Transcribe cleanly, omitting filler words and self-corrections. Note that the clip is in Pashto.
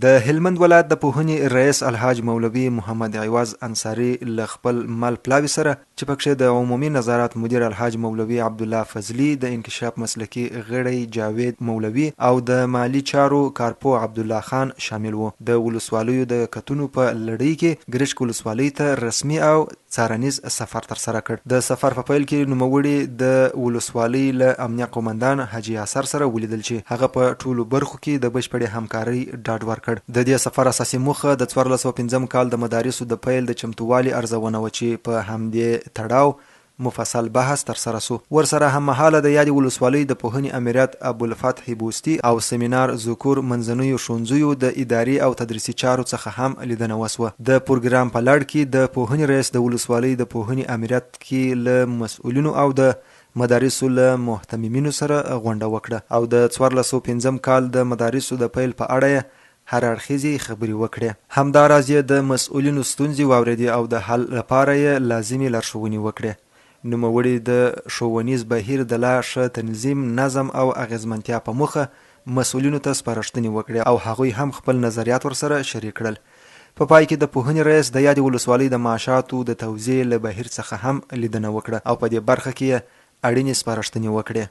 د هلمند ولایت د پوهنې رییس الحاج مولوي محمد عوض انصاري له خپل مل پلاوي سره چې پکښې د عمومي نظارت مدیر الحاج مولوي عبدالله فضلي، د انکشاف مسلکي غړی جاوید مولوي او د مالي چارو کارپوه عبدالله خان شامل وو، د ولسوالیو د کتونو په لړۍ کې ګرشک ولسوالۍ ته رسمي او څارنیز سفر ترسره کړ. د سفر په پیل کې نوموړي د ولسوالۍ له امنیه قومندان حاجي اثر سره ولیدل چې هغه په ټولو برخو کې د بشپړې همکارۍ ډاډ ورکړ. د دې سفر اساسي موخه د 1405 کال د مدارسو د پیل د چمتووالي ارزونه وه چې په همدې تړاو مفصل بحث ترسره شو. ورسره هممهاله د یادې ولسوالۍ د پوهنې امریت ابوالفتح بوستي او سمینار ذکور منځنیو ښونځیو د اداري او تدریسي چارو څخه هم لیدنه وشوه. د پروګرام په لړ کې د پوهنې رییس د ولسوالۍ د پوهنې امریت کې له مسؤلینو او د مدارسو له مهتممینو سره غونډه وکړه او د 1405 کال د مدارسو د پیل په اړه یې هر اړخیزې خبرې وکړې. همداراز یې د مسؤلینو ستونزې واورېدې او د حل لپاره یې لازمې لارښوونې وکړې. نوموړي د ښوونیز بهیر د لا ښه تنظیم، نظم او اغېزمنتیا په موخه مسؤلینو ته سپارښتنې وکړې او هغوی هم خپل نظریات ورسره شریک کړل. په پای کې د پوهنې رییس د یادې ولسوالۍ د معاشاتو د توزیع له بهیر څخه هم لیدنه وکړه او په دې برخه کې یې اړینې سپارښتنې وکړې.